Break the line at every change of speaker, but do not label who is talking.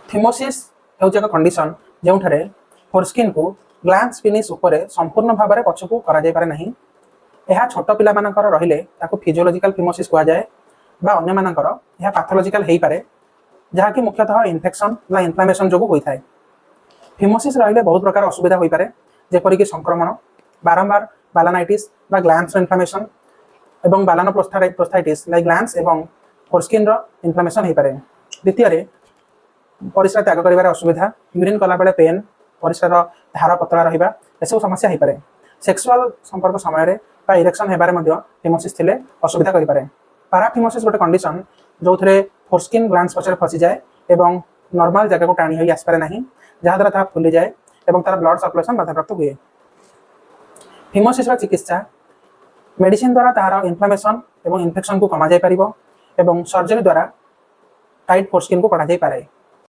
ଫିମୋସିସ୍ ହେଉଛି ଏକ କଣ୍ଡିସନ୍ ଯେଉଁଠାରେ ଫୋରସ୍କିନ୍କୁ ଗ୍ଲାନ୍ସ ପିନିସ୍ ଉପରେ ସମ୍ପୂର୍ଣ୍ଣ ଭାବରେ ପଛକୁ କରାଯାଇପାରେ ନାହିଁ। ଏହା ଛୋଟ ପିଲାମାନଙ୍କର ରହିଲେ ତାକୁ ଫିଜିଓଲୋଜିକାଲ ଫିମୋସିସ୍ କୁହାଯାଏ ବା ଅନ୍ୟମାନଙ୍କର ଏହା ପାଥୋଲୋଜିକାଲ ହେଇପାରେ, ଯାହାକି ମୁଖ୍ୟତଃ ଇନଫେକ୍ସନ୍ ବା ଇନଫ୍ଲାମେସନ୍ ଯୋଗୁଁ ହୋଇଥାଏ। ଫିମୋସିସ୍ ରହିଲେ ବହୁତ ପ୍ରକାର ଅସୁବିଧା ହୋଇପାରେ, ଯେପରିକି ସଂକ୍ରମଣ, ବାରମ୍ବାର ବାଲାନାଇଟିସ୍ ବା ଗ୍ଲାନ୍ସର ଇନଫ୍ଲାମେସନ୍ ଏବଂ ବାଲାନୋପ୍ରୋସ୍ଥାଇଟିସ୍ ଲାଇକ୍ ଗ୍ଲାନ୍ସ ଏବଂ ଫୋରସ୍କିନ୍ର ଇନଫ୍ଲାମେସନ୍ ହୋଇପାରେ। ଦ୍ୱିତୀୟରେ, ପରିସ୍ରା ତ୍ୟାଗ କରିବାରେ ଅସୁବିଧା, ୟୁରିନ୍ କଲାବେଳେ ପେନ୍, ପରିସ୍ରାର ଧାର ପତଳା ରହିବା, ଏସବୁ ସମସ୍ୟା ହୋଇପାରେ। ସେକ୍ସୁଆଲ ସମ୍ପର୍କ ସମୟରେ ବା ଇରେକ୍ସନ୍ ହେବାରେ ମଧ୍ୟ ଫିମୋସିସ୍ ଥିଲେ ଅସୁବିଧା କରିପାରେ। ପାରାଫିମୋସିସ୍ ଗୋଟେ କଣ୍ଡିସନ୍ ଯେଉଁଥିରେ ଫୋରସ୍କିନ୍ ଗ୍ଲାନ୍ସ ପଛରେ ଫସିଯାଏ ଏବଂ ନର୍ମାଲ ଜାଗାକୁ ଟାଣି ହୋଇ ଆସିପାରେ ନାହିଁ, ଯାହାଦ୍ୱାରା ତାହା ଫୁଲିଯାଏ ଏବଂ ତାର ବ୍ଲଡ୍ ସର୍କୁଲେସନ୍ ବାଧାପ୍ରାପ୍ତ ହୁଏ। ଫିମୋସିସ୍ର ଚିକିତ୍ସା ମେଡିସିନ ଦ୍ୱାରା ତାହାର ଇନଫ୍ଲାମେସନ୍ ଏବଂ ଇନଫେକ୍ସନ୍କୁ କମାଯାଇପାରିବ ଏବଂ ସର୍ଜରୀ ଦ୍ୱାରା ଟାଇଟ୍ ଫୋରସ୍କିନ୍କୁ କଢ଼ାଯାଇପାରେ।